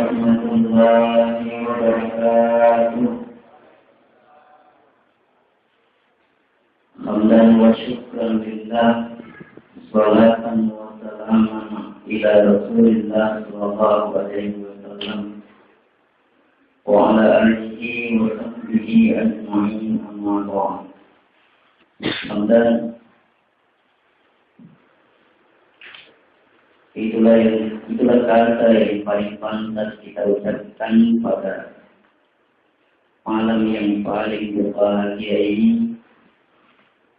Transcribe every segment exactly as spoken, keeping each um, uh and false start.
ورحمة الله وبركاته. حمدا وشكرا لله، صلاة وسلاما على رسول الله صلى الله عليه وسلم، وعلى آله وصحبه أجمعين، أما بعد. حمدا Itulah yang, itulah kata yang paling pantas kita ucapkan pada malam yang paling berbahagia ini,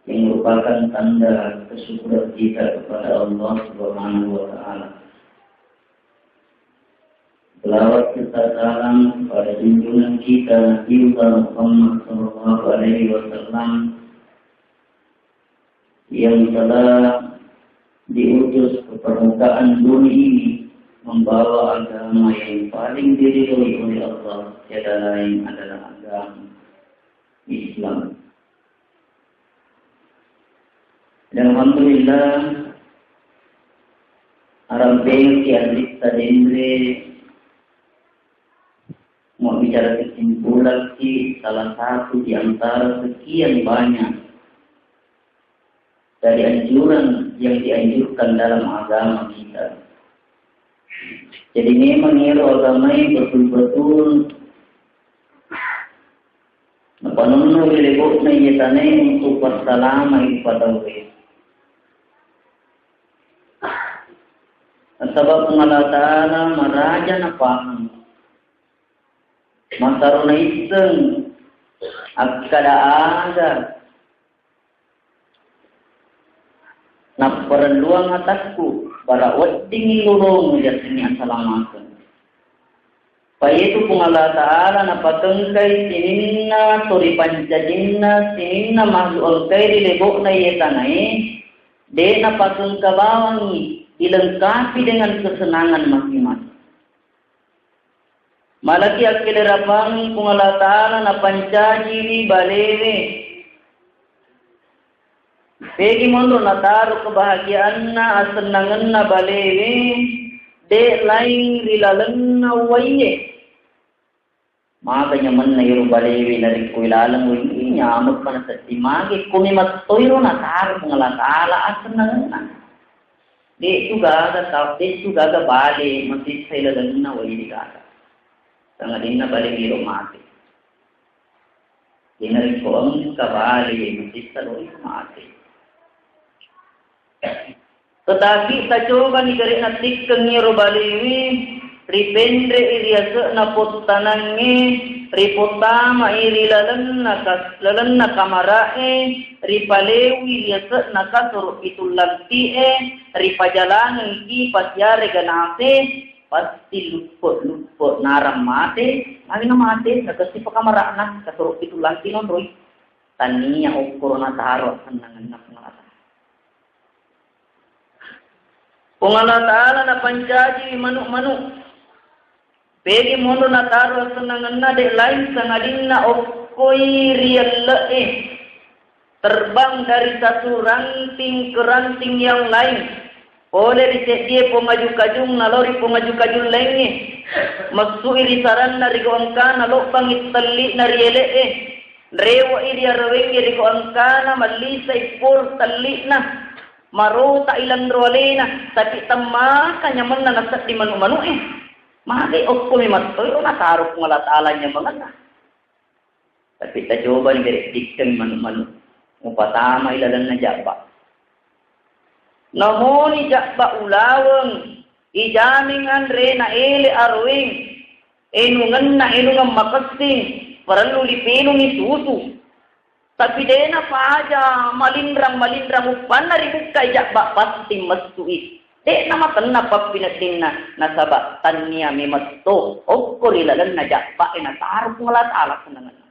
yang merupakan tanda kesyukuran kita kepada Allah Subhanahu wa Ta'ala. Selawat serta salam kepada junjungan kita, Nabiullah Muhammad sallallahu alaihi wasallam, yang telah diutus ke permukaan bumi ini membawa agama yang paling diridhoi oleh Allah, tiada lain adalah agama Islam. Dan alhamdulillah, arampengki anritta denre mau bicara kesimpulan ki salah satu di antara sekian banyak dari anjuran yang dianjurkan dalam agama kita. Jadi memang ero agama ini betul-betul napanonno ri lebo'na iya tanae untuk passalama ipatauwe. Nasaba Puang Allah Ta'ala maraja napahang. Masaro naisseng akkada aga napparelluang atakku, bara weddingngi lolongngi yasengnge asalamakeng. Payetu Puang Allah Ta'ala napatengkai sininna to ripancajinna, sininna makhluk engkai ri lebo'na iye tanae, de' napasengka bawangngi, dilengkapi dengan kesenangan masing-masing. Malaki akkelerapangngi Puang Allah Ta'ala napancajiwi balewe. Pegi monro nataro kebahagiaanna, asennangenna balewe, de' laing ri lalenna uwaiye. Maga nyamenna iro balewe narekko ilaleng uwaiye, nyameng pa nasedding mage, ko memettoiro nataro Puang Allah Ta'ala asennangenna. De'tu gaga tau, de'tu gaga bale masessa ilalenna uwaiye, de'gaga. Sangadinna bale miro mate. Ina rekko engka bale masessa loi mate. Tetapi tacobani gare' nattikkeng iyaro balewe, ripenre'i ri ase'na pottanangnge, ripottamai ri lalenna kas-, lalenna kamara'e, ripaleui ri ase'na kasoro' pitung lanti'e, ripajalangengi kipas iyarega nase, pasti luppe'-luppe' narang mate, magi na mate, nakessi pa kamara'na, kasoro' pitung lanti' nonroi. Tania okkoro nataro asennangenna Puang Allah Ta'ala. Puang Allah Ta'ala napancaji manu'-manu'. Pegi monro nataro asennangenna, de' lain sangadinna okkoi ri elle'e. Terbang dari satu ranting ke ranting yang lain. Pole ri seddie pong aju-kajung nalao ri pong aju-kajung laingnge. Messu'i ri saranna ri gau engkana, lobbangi telli'na ri ele'e. Rewe'i ri arewengnge ri gau engkana, mallisai pol telli'na. Marota'i lanro alena, tapi temmaka nyamenna nasedding manu'-manu'e. Mage okko memettoiro nataro Puang Allah Ta'ala nyamenna. Tapi tacobani gare' tikkeng manu'-manu', mupatamai lalenna jabba'. Namoni jabba' ulaweng, ijaming anre na ele' aroweng, enungenna enungeng makessing, parellu lipelungi susu. Tapi de'na paja malinrang-malinrang uppanna ribukkai jabba', pasti messu'i. De'na matenna pappineddinna, nasaba' tannia memetto okko ri lalenna jabba'e nataro Puang Allah Ta'ala senengenna.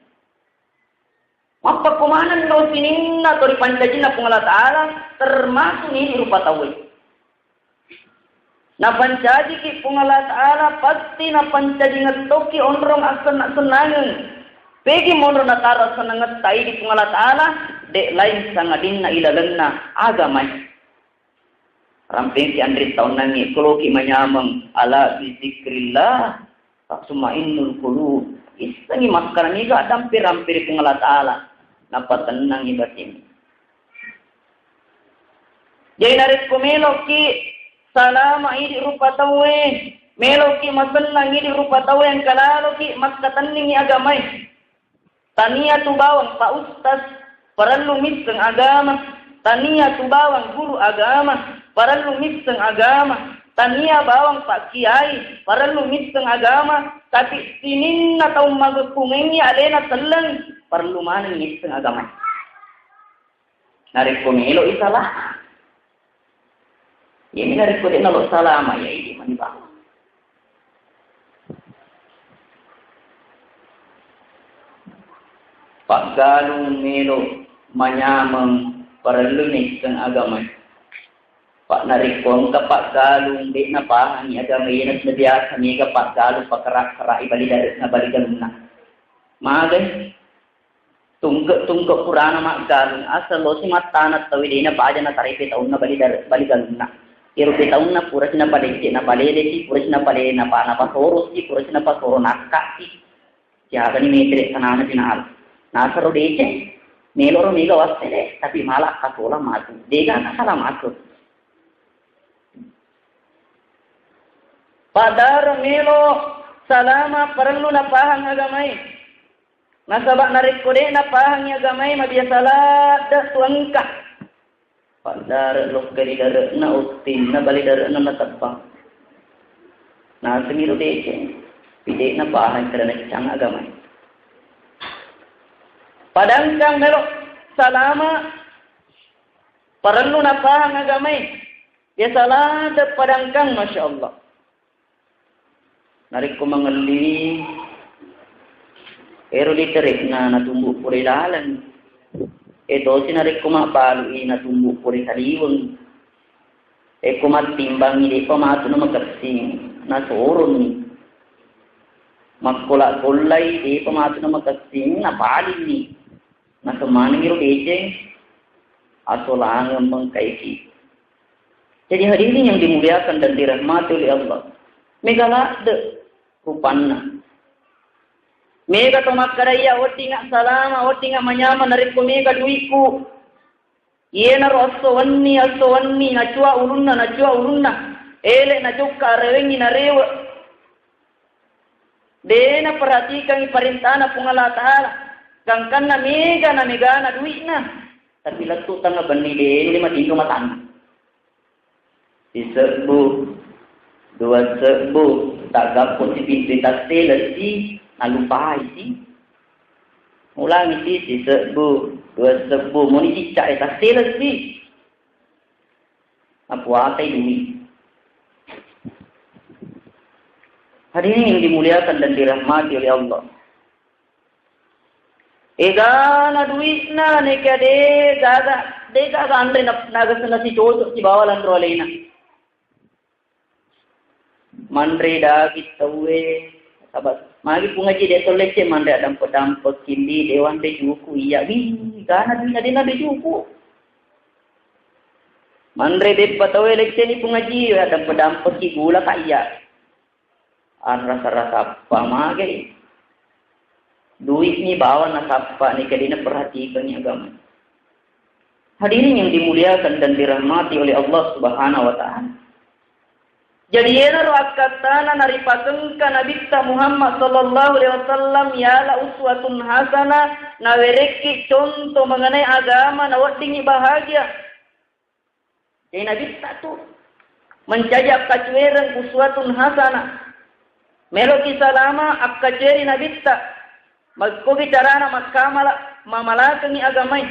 Mappakko manenno sininna to ripancajinna Puang Allah Ta'ala, termasuk nini rupa tauwe. Napancajiki Puang Allah Ta'ala, pasti napancaji ngettoki onrong assenna-sennangeng. Pegi monro nataro asennangetta idi Puang Allah Ta'ala, de' lain sangadinna ilalenna agamae. Rampengki anre taonnangnge, koloki manyameng, ala bizikrillah Tatmainnul qulub. Issengngi makkeda niga addampir-ampir Puang Allah Ta'ala. Napatennangngi batin. Jadi narekko meloki salama idi rupa tauwe, meloki masennang idi rupa tauwe, engka laloki makkatenningi agamae. Tania tu bawang Pak Ustaz, parellu misseng agama. Tania tu bawang guru agama, parellu misseng agama. Tania bawang Pak Kiai, parellu misseng agama. Tapi sininna taung magekkungengngi alena selleng, parellu maneng misseng agama. Narekko melo'i salama. Iyami narekko de'na lo salama, ya idi mani bawang. Paggalung melo manyameng parellu naisseng agama. Pak narekko engka paggalung de'na pahangi agama, iyana biasa mega paggalung pakara-karai bali dare'na bali galunna. Magai. Tungke-tungke purana maggalung, asal losi mattana tauwe de'na baja natarepe taunna bali dar-, bali galunna. Iyaro pe taunna pura si napadecce, napalelesi, pura si napale-, napa-, napasorosi, pura si napasoro nakkasi. Siagani metere tanana sinal. Nasaro deceng, meloro mega wassele, tapi mala kasola matu. Dega kasala matu. Padahal melo salama parellu napahang agamae. Nasaba narekko de napahangi agamae, mabiasa ladde tu engka. Paddare lokka ri dare'na, ottinna bali dare'na natebbang. Nasengi ro deceng, pi de napahang kada naccang agamae. Padangkang melo salama, parellu napahang agamae. Biasa ladde padangkang, masya Allah. Narekko mangelliwi, ero litere'na natumbu pura laleng. E tosi narekko mabbalu'i natumbu pura saliweng. Ekko mattimbangi de'pa matu namakessing, nasoronni. Makkola-kollai de'pa matu namakessing, napalinni. Nasemanengi ro deceng, asolangeng mengkaiki. Jadi hadirin yang dimuliakan dan dirahmati oleh Allah, mega ladde rupanna. Mega to makkada, iya, weddinga salama, weddinga manyameng narekko mega duiku. Iyenaro esso wenni, esso wenni, nacua ulunna, nacua ulunna. Ele najokka, arewengngi narewe. De naperhatikangi parentana Puang Allah Ta'ala. Gangkanna mega na megana dui'na. Tapi lettu tengnga benni de matinro matanna. Sisebbu, dua sebbu, taggappo si pintu tassele si, nalupai si. Ulangi si, sisebbu, dua sebbu, moni cicca e tassele si. Napuatai dui. Hadirin yang dimuliakan dan dirahmati oleh Allah. Egana dui'na neka de gaga, de gaga anre na-, naga sena sicocok sibawa lanro alena. Manre daging tauwe, saba magi pungaji de to lecce manre adampe-dampe kindi de wanre juku iya. Wi, gana dui'na de nabe juku. Manre beppa tauwe lecce ni pungaji, adampe-dampe ki gula ka iya. Arrasa-rasappa magai. Dui'ni bawang nasappa, neka de naperhatikangi agama. Hadirin yang dimuliakan dan dirahmati oleh Allah Subhanahu wa Ta'ala. Jadi, iyanaro akkattana naripasengka Nabitta Muhammad sallallahu alaihi wasallam yala uswatun hasanah, nawerekki contoh mengenai agama, naweddingi bahagia. Jadi Nabitta tu mencaji akkacuereng uswatun hasanah. Meloki salama akkacueri Nabitta. Makkogi carana makkamala, mamalakengi agamai.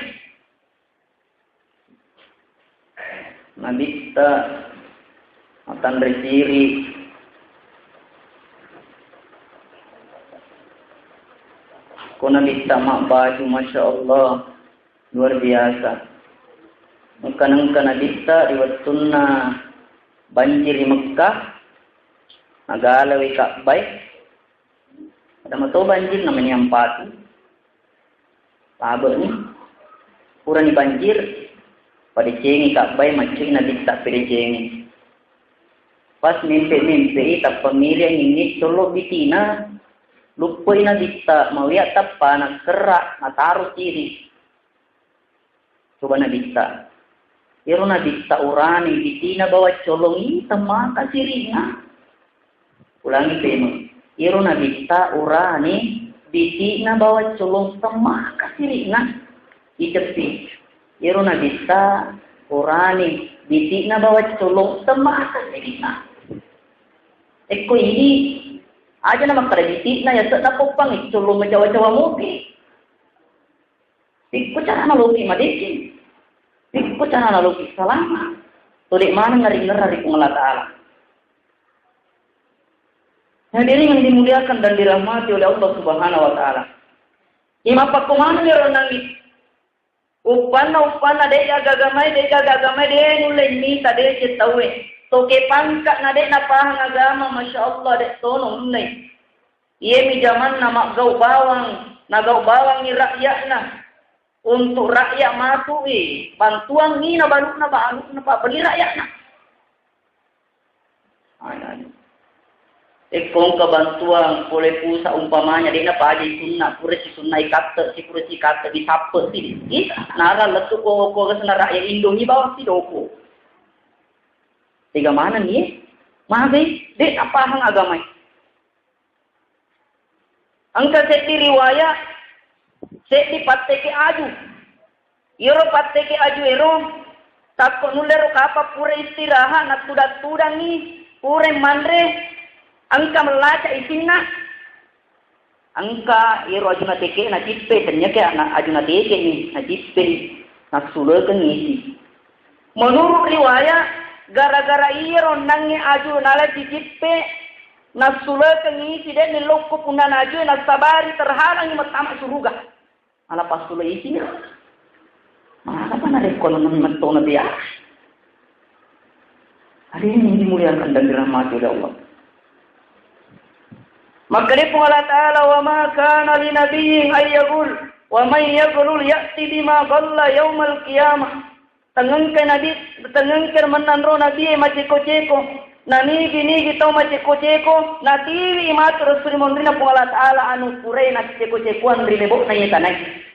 Nabitta matanre siri. Ko Nabitta mabbaju, masya Allah. Luar biasa. Engka-engka Nabitta ri wettunna banjir ri Mekkah, nagalawi Ka'bai. Pada mato banjir namanya ampatu. Tabe'ni. Purani banjir, padecengi Ka'bai, maccui Nabitta pedecengi. Pas mempe-mempe i tappa mili angingngé collo bitina, luppoi nabitta, mawia tappa nakerra, nataro siri. Coba nabitta. Iyaro nabitta urane bitina bawang collong i temmaka siri'na. Ulangi peno. Iyaro nabitta urane bitina bawang collong temmaka siri'na. Iceppi. Iyaro nabitta urane bitina bawang collong temmaka siri'na. Ekko ini aja na makkada bitina ya sedda poppang collong macawa-cawa mopi. Pikko carana loki madeceng? Pikko carana loki salama? Todek maneng naringerra ri Puang Allah Ta'ala. Hadirin yang dimuliakan dan dirahmati oleh Allah Subhanahu wa Ta'ala. Imappakko maneng ero nangi. Uppanna, uppanna, de gaga mai, de gaga mai, de nulle mita, de ce tauwe. Toke pangka na de napahang agama, masya Allah, de tono nulle. Iyemi jamanna maggau bawang, nagau bawangngi rakyatna. Untuk rakyat masuk i, bantuangngi na balukna, balukna pabbeli rakyatna. Ana. Ekko engka bantuang pole pusat umpamanya, de napaja sunna, pura si sunna ikatte, si pura si katte disappe si. Ih, nara lettu ko, ko kesena rakyat Indomie bawang si doko. Tega maneng ye? Magai, de napahang agamai. Engka seddi riwaya, seddi patteke aju. Iyaro patteke aju ero, takko nullero kapang pura istirahat, nattuda-tudangi, pura manre, engka mellaca isinna. Engka iyaro aju nateke nacippe, tennyake ana aju nateke ni, nacippe, nassulekeng isi. Menurut riwaya, gara-gara iyaro nangnge aju nala cicippe, nassulekeng isi, de'ni lokko punna najue, nasabari terhalangi mattama suruga. Ala passulo isi. Maka pa narekko nonton metto na dia. Hadirin yang dimuliakan dan dirahmati oleh Allah. Maka dia pun Allah Ta'ala, "Wa ma kana li nabiyyin ay yaghlul, wa man yaghlul ya'ti bima ghalla yaumal qiyamah." Tengengke nabi, tengengke mennang ro nabi e maceko-ceko. Nanigi-nigi tau maceko-ceko, natiwi matu ro suri monrina Puang Allah Ta'ala anu purai naceko-cekoan ri lebo'na iye tanae.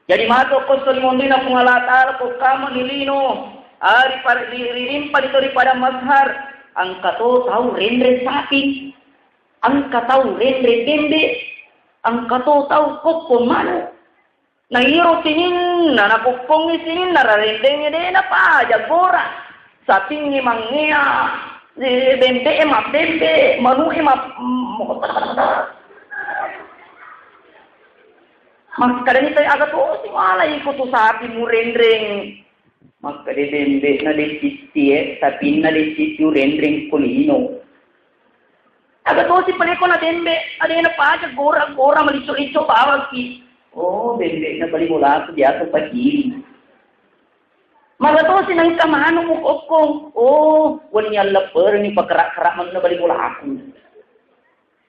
Jadi matu ko suri monrina Puang Allah Ta'ala ko kamu ni lino, ari par-, ri-, ririmpa di tori padang Mazhar, engka to tau renreng sapi, engka tau renreng bembe, engka to tau kokko manu. Na iyaro sininna, nakoppongngi sininna, rarendengnge de napaja gora. Sapingnge mangngea, e, bembe'e mabbembe, manu'e mab-, mm, makkadani tai aga tosi mala iko tu sapi murenreng. Makkeda bembe'na de sittie, sapinna de sittiu renreng ko lino. Aga tosi paleko na bembe, adena paja gora-gora malico-lico bawaki. Oh, bembe'na bali bolaku biasa pacili. Maga tosi nengka manu mukokkong. Oh, wenni alleppereni pakerak-kerak manuna bali bolaku.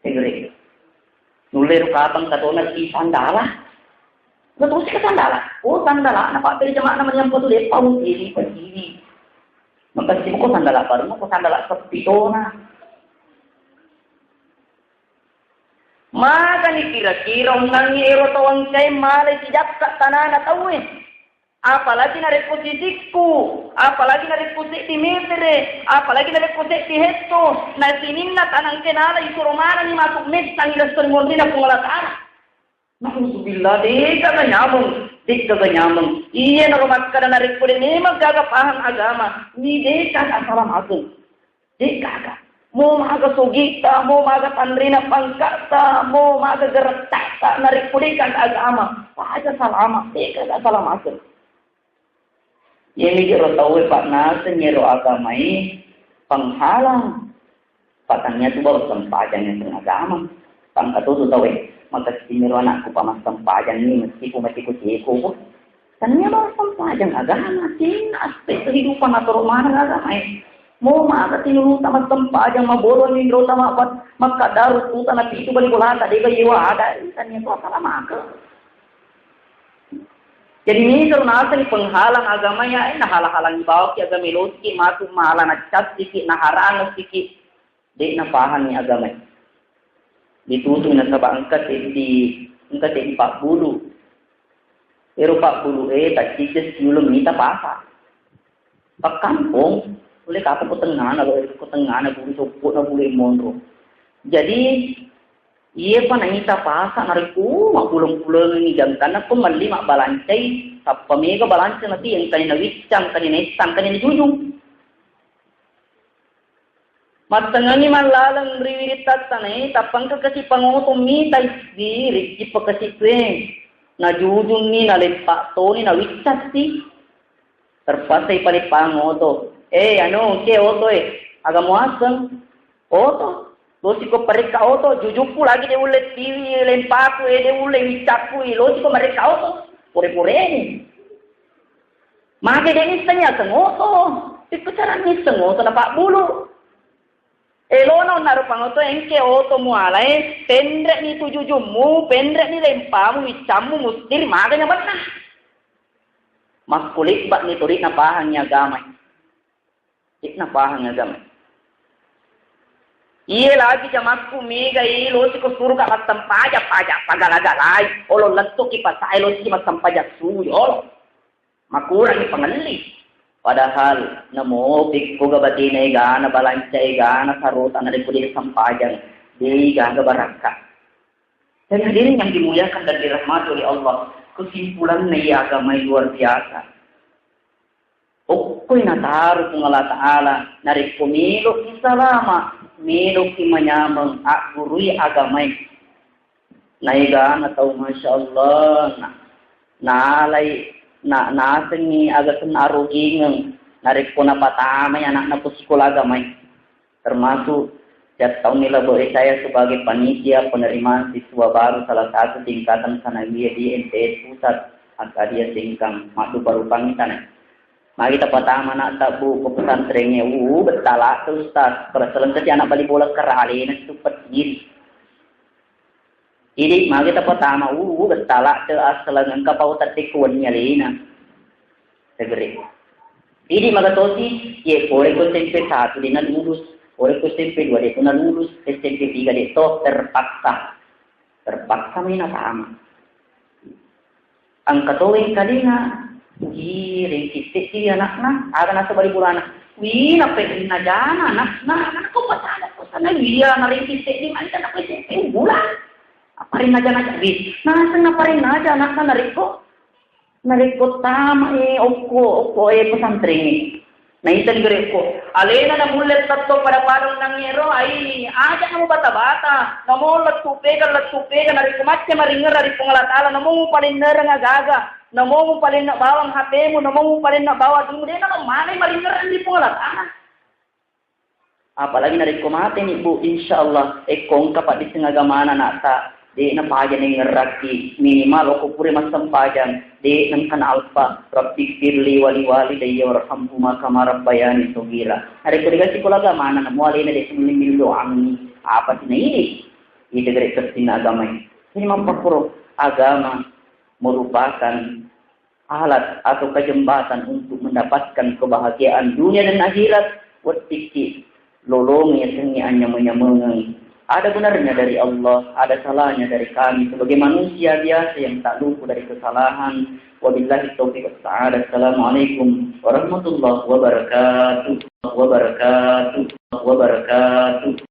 Tegere. Nulle ro kapang katona ri sandala. Betul sih ke sandala. Oh, sandala. Napa dari jemaah namanya foto deh, pau diri, berdiri. Maka sih kok sandala baru, kok sandala sepi tona. Maka ni kira-kira onnangi ero tawang kai male sijakka tanana tauwe. Apalagi narekko sisikku, apalagi narekko seddi metere, apalagi narekko seddi hetto, na sininna tanang kenala isuro manengi masuk messang ila sori monrina Puang Allah Ta'ala. Nauzubillah, de'gaga nyameng, de'gaga nyameng. Iya naro makkada narekko de memang gaga paham agama, ni de'gaga asalamakeng. De'gaga. Mo maga sogitta, mo maga tanrena pangkatta, mo maga gerettatta, narekko de'gaga agama, paja salama, de'gaga salama aseng. Iyami jero tauwe pa'naseng ero agamai penghalang. Patannia tu baru sempajang yang agama. Pangkatutu tauwe, maka siniro anakku pamassempajang ni mesti ku mati ku ceko. Tania bawang sempajang agama, tina aspek kehidupan atau mana agama eh. Mau maka tinuluta massempajang, mabolong nindrota, makkadaru tuta na pitu bali bolata, dega yewa ada, tania tu asala maka. Jadi, misal naseng penghalang agama ya, eh, nahalang-halangi bawaki agama, losiki matu mala nacattiki, naharangessiki, de' napahangi agama. Ditutung nasaba engka seddi, engka seddi pabbulu. Ero pabbulu e tacicca siuleng mita pasa. Pakkampong, ulle kapang ko tengngana, lo ko tengngana bulu soppo na bulu monro. Jadi, iye pa naita pasa narekko mabbuleng-bulengengi gangkanna ko melli mabbalancai, tappa mega balanca nati engkani nawiccang, engkani naessang, engkani najujung. Mattengngangi mallaleng ri wiring tattanae, tappa engka kasi pangoto mita issi ri cippa kasi tue. Najujunni, naleppa toni, nawiccassi. Terpaksa ipaleppang oto. Eh, anu, ke oto e? Aga muaseng? Oto. Losiko parekka oto, jujukku lagi de ulle tiwi lempaku e, de ulle wiccakku e, losiko marekka oto. Pure-pureni. Mage de nisseng yaseng oto. Pikku cara nisseng oto napabbulu. Elona onnaro pangoto engke oto mualae, penre'ni tu jujummu, penre'ni lempamu, wiccammu, mustiri maganya benna. Makkulibba'ni tu ri napahangi agama. Ri napahangi agama. Iye lagi jamakku mega i losiko suruga massempajang, pajak pagala-galai. Olo lettuki pasae losiki massempajang suwi, olo. Makurangi pangelli. Padahal namo pekkoga batena egana, balanca egana, sarota narekko de sempajang, de gaga barakka. Dan hadirin yang dimuliakan dan dirahmati oleh Allah, kesimpulanna iya agama luar biasa. Okkoi nataro Puang Allah Ta'ala, narekko meloki salama, meloki manyameng, aggurui agamae. Naegana tau, masya Allah, na-, nalai, na-, nasengngi aga senna arogengeng, narekko napatamai anakna ko sikola agamae. Termasuk setiap tahun ini, Labo, eh, saya sebagai panitia penerimaan siswa baru salah satu tingkatan sanawiyah di M T S Pusat, Akadia Sengkang, maddupa rupangi tanai. Magi tapatama anak tabu ke pesantrennya, uh, betala tuh, Ustaz. Pada selengkasi anak bali bola keralena itu pediri. Idi magi tapatama, uh, betala te asaleng engka pau teddekku wenni alena. Segeri. Idi magatosi, ye pole ko S M P satu de nalulus, pole ko S M P dua de ko nalulus, S M P tiga de to terpaksa. Terpaksa mi natama. Engka to wengkalinga, wih, rengki seddi anakna, aga nasaba ri bolana. Wih, naparinna jana anakna, anakku pasada pasana, wih, iya, narengki seddi, manca na S M P bulan. Aparinna jana, wih, naseng naparinna aja anakna narekko, narekko tamai okko, okko e pesantren. Naita ni gerekko, alena namulle tetto pada-pada undang ero, ai, aja namu bata-bata, namo lettu pega, lettu pega, narekko macca maringerra ri Puang Allah Ta'ala, namo mupalennereng agaga, namo mupalenna bawang H P-mu, namo mupalenna bawang dumu, de namo male maringerra ri Puang Allah Ta'ala. Apalagi narekko mateni, Bu, insyaallah, ekko engka paddisseng agamana anakta, de napaja nengngerrakki, minimal okko pura massempajang, de nengka naalpa, Rabbighfirli wali walidayya warhamhuma kama rabbayani shaghira. Narekko dega sikola agamana, namo alena de semmelli millu doangi, apa sinaidi? Ita gere kessinna agamae. Ini mappakuro agama merupakan alat atau jembatan untuk mendapatkan kebahagiaan dunia dan akhirat, weddikki lolongi yasengnge anyameng-nyamengeng. Ada benarnya dari Allah, ada salahnya dari kami sebagai manusia biasa yang tak luput dari kesalahan. Wabillahi taufiq was sa'adah. Assalamualaikum warahmatullahi wabarakatuh. Wabarakatuh. Wabarakatuh.